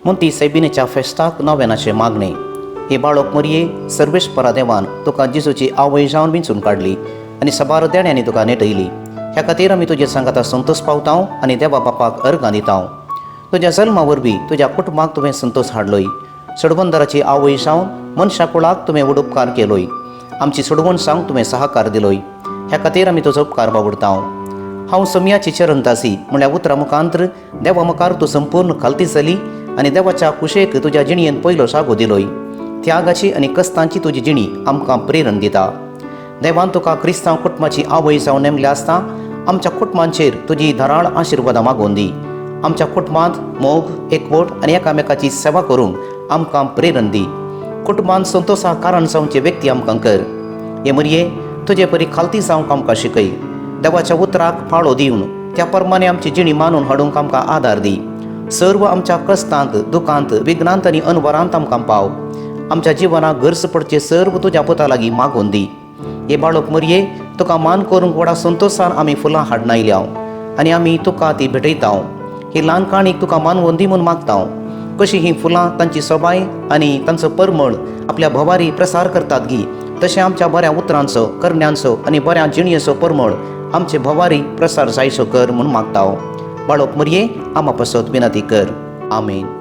मुंती सैबिनेच्या फेस्ताक नव्यानाचें मागणें. हे बाळक मरये, सर्वेस्परा देवान तुका जेजूची आवय जावन विंचून काडली आनी साबार देण्यांनी तुका नेटयली. ह्या खातीर आमी तुजे सांगाता संतोस पावता आनी देवा बापाक अर्गां दिता. तुज्या जल्मा वरवीं तुज्या कुटुंबाक तुवें संतोस हाडलोय. सोडवणदाराची आवय जावन मनशा कुळाक तुवें व्हड उपकार केलोय. आमची सोडवण जावंक तुवें सहकार दिलोय. ह्या खातीर आमी तुजो उपकार बावडता. हांव सोमयाची चरणदासी म्हणल्यार उतरां मुखांत्र देवा मुखार तूं संपूर्ण खालती जाली आनी देवाच्या कुशेक तुज्या जिणयेन पयलो जागो दिलोय. त्यागाची आनी कस्तांची तुजी जिणी आमकां प्रेरण दिता. देवान तुका क्रिस्तांव कुटुंबाची आवय जावन नेमल्या आसता, आमच्या कुटुंबांचेर तुजी धाराळ आशिर्वादां मागोवन दी. आमच्या कुटुंबांत मोग, एकवट आनी एकामेकाची सेवा करूंक आमकां प्रेरण दी. कुटुंबांत संतोशा कारण जावचे व्यक्ती आमकां कर. हे मरये, तुजे परी खालती जावंक आमकां शिकय. देवाच्या उतराक पाळो दिवन त्या प्रमाणे आमची जिणी मानून हाडूंक आमकां आदार दी. सर्व आमच्या कश्टांत, दुखांत, विघ्नांत आनी अनवरांत आमकां पाव. आमच्या जिवनाक गरज पडचे सर्व तुज्या पुता लागीं मागून दी. हे बाळक मरये, तुका मान करूंक व्हडा संतोशान आमी फुलां हाडून आयल्या आनी आमी तुका ती भेटयता. ही ल्हान काणीक तुका मानवून दी म्हूण मागता. कशी ही फुलां तांची सोबाय आनी तांचो परमळ आपल्या भोवारी प्रसार करतात गी, तशें आमच्या बऱ्या उतरांचो, करण्यांचो आनी बऱ्या जिणयेचो परमळ आमचे भोवारी प्रसार जायसो कर म्हूण मागता. बाळक मरये, आमा पसत विनंती कर. आमेन.